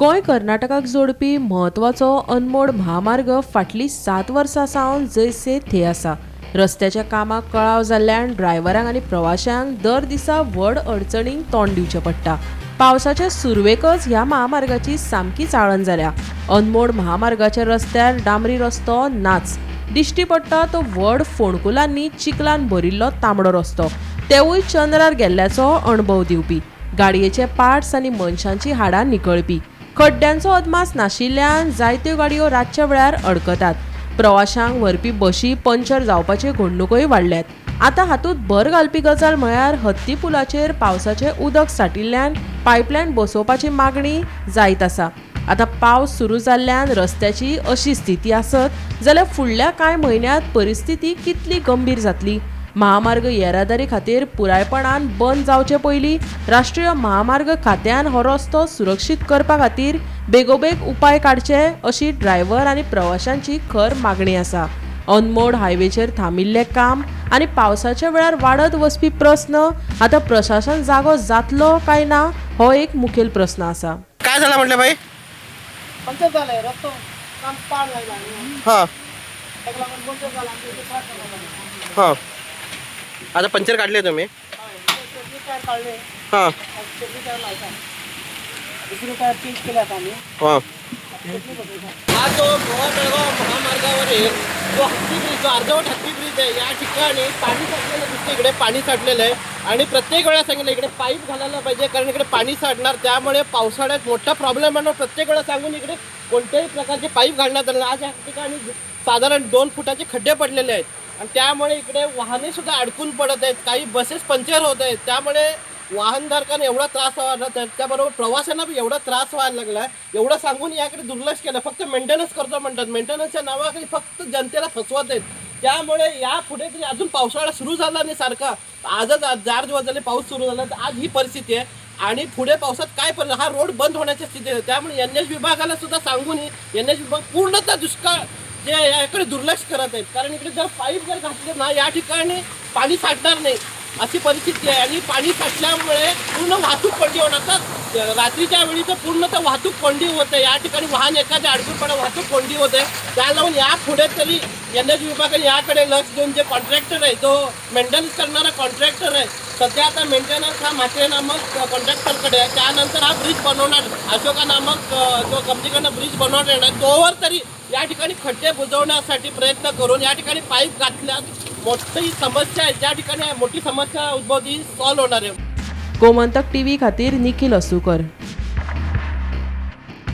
गोंय कर्नाटकाक जोडपी म्हत्वाचो अनमोड म्हामार्ग फाटलीं 7 वर्सां सावन जैसे थे आसा. रस्त्याच्या कामाक कळाव जाल्ल्यान ड्रायव्हरांक आनी प्रवाशांक दर दिसा व्हड अडचणींक तोंड दिवचें पडटा. पावसाच्या सुरवेकच ह्या म्हामार्गाची सामकी चाळण जाल्या. अनमोड म्हामार्गाच्या रस्त्यार डांबरी रस्तो नाच, दिश्टी पडटा तो व्हड फोंडकुलांनी चिखलान भरिल्लो तांबडो रस्तो, तेवूय चंद्रार गेल्ल्याचो अणभव दिवपी. गाडयेचे पार्ट्स आनी मनशांची हाडां निकळपी. खड्ड्यांचो अदमास नाशिल्ल्यान जायत्यो गाडयो रातच्या वेळार अडकतात. प्रवाशांक व्हरपी बशी पंक्चर जावपाच्यो घडणुकोय वाडल्यात. आतां हातूंत भर घालपी गजाल म्हळ्यार हत्ती पुलाचेर पावसाचें उदक साठिल्ल्यान पायपलायन बसोवपाची मागणी जायत आसा. आतां पावस सुरू जाल्ल्यान रस्त्याची अशी स्थिती आसत जाल्यार फुडल्या कांय म्हयन्यांत परिस्थिती कितली गंभीर जातली. महामार्ग येरादारी खातीर पुरायपणान बंद जावचे पयलीं राष्ट्रीय महामार्ग खात्यान हो रस्तो सुरक्षीत करपा खातीर बेगोबेग उपाय काडचे अशी ड्रायव्हर आनी प्रवाशांची खर मागणी आसा. अनमोड हायवेचेर थांबिल्लें काम आनी पावसाच्या वेळार वाडत वचपी प्रस्न आतां प्रशासन जागो जातलो काय ना हो एक मुखेल प्रस्न आसा. काय झालं म्हटलं भाई? पंचर झालंय, रस्तो काम पाड लागला आणि ताका लागून पंचर जाला आमच्या इथे त्रास जाला. आता पंचर काढले तुम्ही? हय, टायर काढले. स्टेपनी टायर लायता, दुसरे टायर चेंज केले आता आम्ही. स्टेपनी बसयता. हा जो गोवा बेळगाव महामार्गावरील जो हत्ती ब्रिज, जो अर्धवट हत्ती ब्रिज आहे, या ठिकाणी पाणी साठलेलं दिसतं. इकडे पाणी साठलेलं आहे आणि प्रत्येक वेळा सांगितलं इकडे पाईप घालायला पाहिजे, कारण इकडे पाणी साठणार, त्यामुळे पावसाळ्यात मोठा प्रॉब्लेम येणार. प्रत्येक वेळा सांगून इकडे कोणत्याही प्रकारचे पाईप घालण्यात आले नाही. आज या ठिकाणी साधारण 2 फुटाचे खड्डे पडलेले आहेत आणि त्यामुळे इकडे वाहनेसुद्धा अडकून पडत आहेत, काही बसेस पंक्चर होत आहेत. त्यामुळे वाहनधारकांना एवढा त्रास व्हायला लागला, त्याच्याबरोबर प्रवाशांना बी एवढा त्रास व्हायला लागला आहे. एवढं सांगून याकडे दुर्लक्ष केलं, फक्त मेंटेनन्स करतो म्हणतात, मेंटेनन्सच्या नावाखाली फक्त जनतेला फसवत आहेत. त्यामुळे या पुढे तरी अजून पावसाळा सुरू झाला नाही सारखा, आजच आज 4 दिवस झाले पाऊस सुरू झाला, तर आज ही परिस्थिती आहे आणि पुढे पावसात काय परिणाम, हा रोड बंद होण्याची स्थिती आहे. त्यामुळे एन एच विभागाला सुद्धा सांगून एन एच विभाग पूर्णतः दुष्काळ जे याकडे दुर्लक्ष करत आहेत, कारण इकडे जर पाईप जर घातले ना या ठिकाणी पाणी साठणार नाही अशी परिस्थिती आहे आणि पाणी साठल्यामुळे पूर्ण वाहतूक कोंडी होणार. तर रात्रीच्या वेळी तर पूर्ण तर वाहतूक कोंडी होते, या ठिकाणी वाहन एखाद्या अडकून पडा वाहतूक कोंडी होते. त्या लावून या पुढे तरी एन एच विभागाने याकडे लक्ष देऊन जे कॉन्ट्रॅक्टर आहे, जो मेंटेनन्स करणारा कॉन्ट्रॅक्टर आहे, सध्या आता मेंटेनन्स हा म्हात्रे नामक कॉन्ट्रॅक्टरकडे आहे, त्यानंतर हा ब्रिज बनवणार अशोका नामक जो कंपनीकडनं ब्रिज बनवणार येणार, तोवर तरी या ठिकाणी खड्डे बुजवण्यासाठी प्रयत्न करून या ठिकाणी पाईप घातल्यास मोठी समस्या आहे, ज्या ठिकाणी मोठी समस्या उद्भवती सॉल्व्ह होणार आहे. गोमंतक टीव्ही खातीर निखिल असुकर.